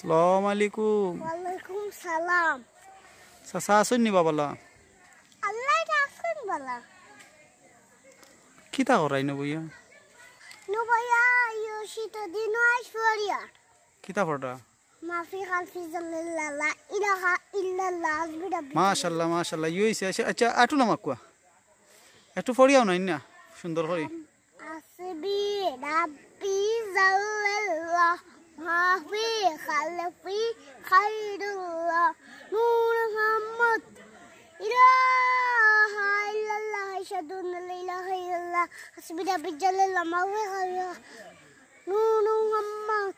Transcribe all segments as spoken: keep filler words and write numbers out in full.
আসসালামু আলাইকুম। ওয়ালাইকুম সালাম। চাচা আছইন নি বাবালা? আল্লাহ রাখছেন বালা। কিতা করাই নু বইয়া? নু বইয়া, ইয়ো শীতর দিন আইস পড়িয়া। কিতা পড়রা? মাফি খালফি জাল্লাল্লাহ, লা ইলাহা ইল্লাল্লাহ, হাসবি রাব্বি। মাশাআল্লাহ, মাশাআল্লাহ, ইয়ো অইছে। আচ্ছা, আচ্ছা, আটু নামাকুয়া। একটু পড়িয়াও না, না, সুন্দর করি। হাসবি রাব্বি জাল্লাল্লাহ, মাফি খালফি খাইরুল্লাহ, নূর মুহাম্মদ, ইলাহা ইল্লাল্লাহ, আশহাদু আল্লা ইলাহা ইল্লাল্লাহ, হাসবি রাব্বি জাল্লাল্লাহ, মাফি খালফি, নূর মুহাম্মদ,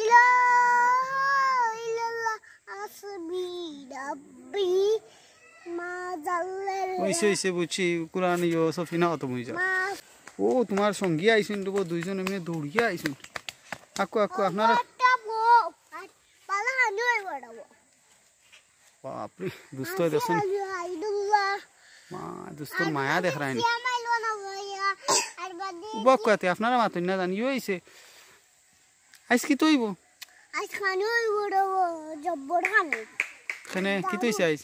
ইলাহা ইল্লাল্লাহ, হাসবি রাব্বি মা জাল্লাল্লাহ। অইছে, অইছে, বুঝছি, কুরআন ইয়ো সফিনা অত বুঝা। মা ও, তুমার সঙ্গী আইছইন তো, দুইজন এমনে দৌড়িয়া আইছইন। আকু, আকু, আপনারা একটা বউ, আর পালা আনিও বড় বউ। বাপরে, দুস্ত দেখছইন। আইদুল্লাহ। মা, দুস্তর মায়া দেখরায়নি। সিয়া মাইলো না ভাইয়া, আর বাদে উবা কুয়াতে, আপনারা মাতইন না জানি, ইয়ো অইছে। আইজ কিতা অইবো? আইজ খানি অইবো রে, জব্বর খানি। কেনে, কিতা অইছে আইজ?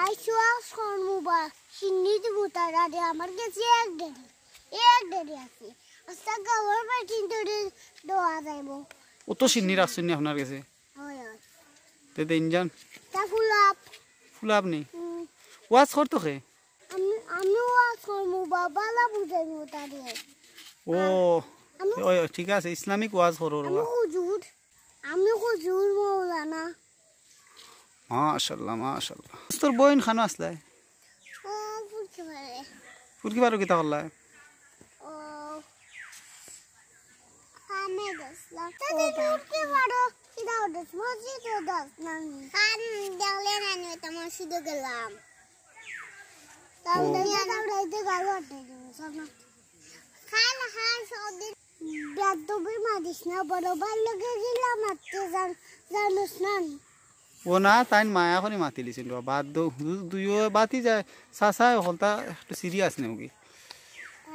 আইজ ওয়াজ করমু বা, শিন্নি দিমু তারারে, আমার গেছে এক ডেরি, এক ডেরি আছে। আস্তা গাওর বেটিন ধরি দেওয়া যাইবো। অত শিন্নি রাখছইন নি আপনার গেছে? অয়, অয়। তে দেইন যান। তা ফুলাপ। ফুলাপ নি? হুম। ওয়াজ করতো কে? আমি, আমি ওয়াজ করমু বা, বালা বুঝাইমু তারে। ও, আমি অয়, অয়, ঠিক আছে, ইসলামিক ওয়াজ করো রে আমি বা। হুজুর, আমি হুজুর মৌলানা। মাশাআল্লাহ, মাশাআল্লাহ। তোর বইন খানো আসলাই? ও, ফুরকি পারে। ফুরকি পারো কিতা করলা? ও, কামে গেছলাম। তে ও, তুমি উঠতে পারো। কিতা উঠছ? মসজিদে যাস না নি? কান দেখলে না নি, তো মসজিদে গেলাম। তাহলে ও। তাহলে এই যে গাল উঠে দিবি, শোনো। খাল, খাল, সব দিন। বেয়াদবি মাতিস না, বড় ভাইর লগে গিলা মাততে জান-, জানোস না নি? ও না, তাইন মায়া করি মাতিলিছইন রে বা। বাদ দেও, দু-, দুইও বাতি যায়, চাচায় হকলতা একটু serious নেওগি।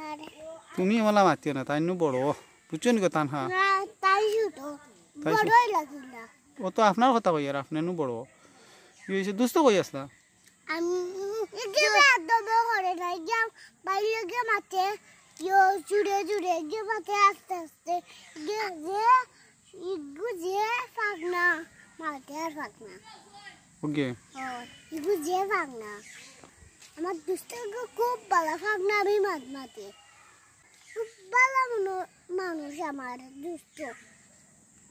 আরে। তুমি অলা মাতিও না, তাইন নু বড়। বুঝছো নি কথা, হ্যাঁ? না, তাই ছোট। তাই ছোট। বড়ই লাগিল না। ও তো আপনার কথা কইয়ার, আপনে নু বড়। কি অইছে, দুস্ত কই আসলা? আমি ইগে বেয়াদবি করে না, ইগে ভাইর লগে মাতে, ইয়ো জুরে জুরে, ইগে মাতে আস্তে আস্তে, ইগে যে, ইগু যে ফাগনা, মাতে আর ফাগনা। ওকে। ও, ইগু যে ফাগনা। আমার দুস্ত ইগু খুব বালা ফাগনা, আমি মাত মাতে। খুব বালা মনো-, মানুষ আমার দুস্ত।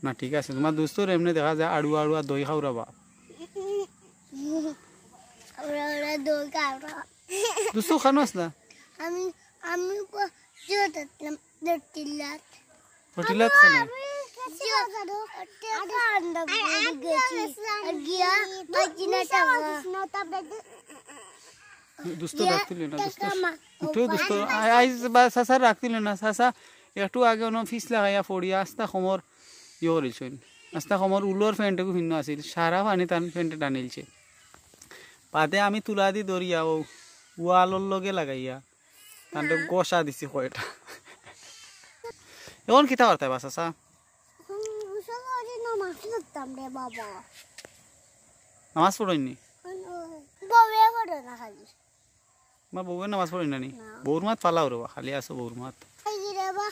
না, ঠিক আছে, তুমার দুস্তর এমনে দেখা যায় আড়ুয়া আড়ুয়া দই খাওরা বা। ওরা, ওরা দই খাওরা। দুস্ত খানো আসলা? আমি, আমি কো-, জোর দিলাম, জোর দিলাম। হোটেলত খানো? আমি গেছি বাজারো। আরে, আরে, আমি গেছি। আর গিয়া, বাজি না টাকা। দুস্ত ইয়া, রাখতিল না, দুস্ত। টাকা মা-, উঠো, দুস্ত। আই, আই, বা, চাচা রাখতিল না, চাচা। একটু আগে অনো ফিস লাগাইয়া পড়িয়া আস্তা কমর ইয়ে করিলছইন। আস্তা কমর উলর প্যান্ট এগু ফিন্ন আছিল, সারা পানি তান প্যান্টে টানিলছে। বাদে আমি তুলা দি ধরিয়া ও ওয়ালর লগে লাগাইয়া, তানরে হ্যাঁ। ঘষা দিছি কয়টা। এখন কিতা করতে বা চাচা? এখন গোসল করি নামাজ পড়তাম রে বাবা। নামাজ পড়ইন নি? বউয়ে পড়ে না খালি। মা বউয়ে নামাজ পড়ইন না নি? না। বউর মাত ফালাও রে বা, খালি আছো বউর মাত। এই যে রে বা।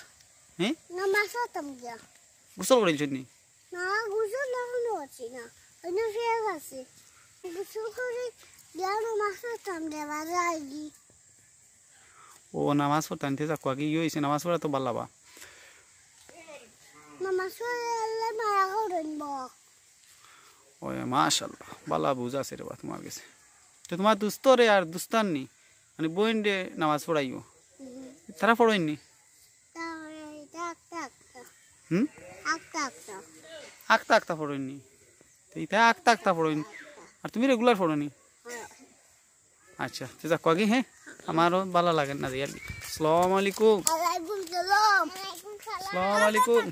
হ্যাঁ? নামাজ পড়তাম গিয়া। গোসল করিলছইন নি? না, গোসল এখনো করছি না। অন্য ফের আছে। গোসল করি গিয়া নামাজ পড়তাম রে বা, যাইগি। ও, নামাজ পড়তাম, তে যাউক্কা, কি অইছে, নামাজ পড়া তো বালা বা। নামাজ পড়লে মায়া করইন বা। ওই, মাশাআল্লাহ, বালা বুঝ আছে রে বা তুমার গেছে। তে তুমার দুস্তরে আর দুস্তার নি, মানে বইনরে নামাজ পড়াইও। হুম। তারা পড়ইন নি? তারা পড়ে, এটা আক্তা আক্তা। হুম? আক্তা আক্তা। আক্তা আক্তা পড়ইন নি? তে ইতা আক্তা আক্তা পড়ইন। আর তুমি regular পড়ো নি? হ্যাঁ। আচ্ছা, তে যাউক্কা গি, হ্যাঁ? আমারও বালা লাগে না রে আর কি। আসসালামু আলাইকুম। ওয়ালাইকুম সালাম। আসসালামু আলাইকুম।